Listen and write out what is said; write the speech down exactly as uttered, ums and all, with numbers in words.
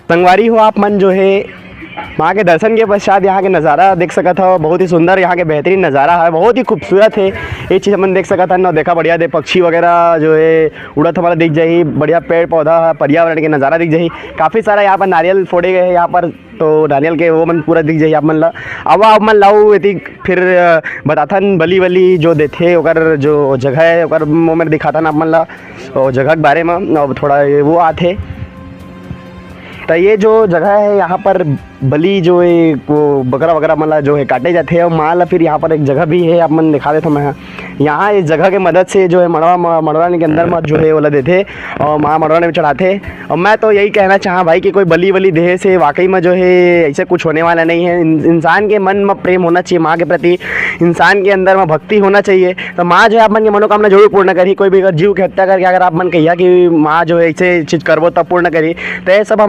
संगवारी हो, आप मन जो है माँ के दर्शन के पश्चात यहाँ के नज़ारा देख सकत हो। बहुत ही सुंदर यहाँ के बेहतरीन नज़ारा है, बहुत ही खूबसूरत है। ये चीज़ अपन देख सकत हन। और देखा बढ़िया दे पक्षी वगैरह जो है उड़त हमारा दिख जाही, बढ़िया पेड़ पौधा है, पर्यावरण के नज़ारा दिख जाही। काफ़ी सारा यहाँ पर नारियल फोड़े गए हैं यहाँ पर, तो नारियल के वो मन पूरा दिख जाही आप मन ला। अब आप मन लाऊ एती फिर अ, बताथन बलि वलि जो देथे ओकर जो जगह है ओकर वो मेर दिखाथन आप मन ला, और जगह के बारे में अब थोड़ा ये वो आथे। तो ये जो जगह है यहाँ पर बलि जो है वो बकरा वगैरह मन ला जो है काटे जाथे और माँ ला फिर यहाँ पर एक जगह भी है आप मन दिखा देथो मैं। यहाँ इस जगह के मदद से जो है मड़वा म- मड़वा के अंदर में जो है ओला देथे और माँ मड़वा में चढ़ाथे। और मैं तो यही कहना चाहा भाई कि कोई बलि वलि देहे से वाकई में जो है ऐसे कुछ होने वाला नहीं है। इन, इंसान के मन में प्रेम होना चाहिए माँ के प्रति, इंसान के अंदर में भक्ति होना चाहिए। तो माँ जो है आप मन के मनोकामना जरूर पूर्ण करही। कोई भी अगर जीव के हत्या करके अगर आप मन कहिया कि माँ जो है ऐसे चीज़ करबो तब पूर्ण करही, तो ये सब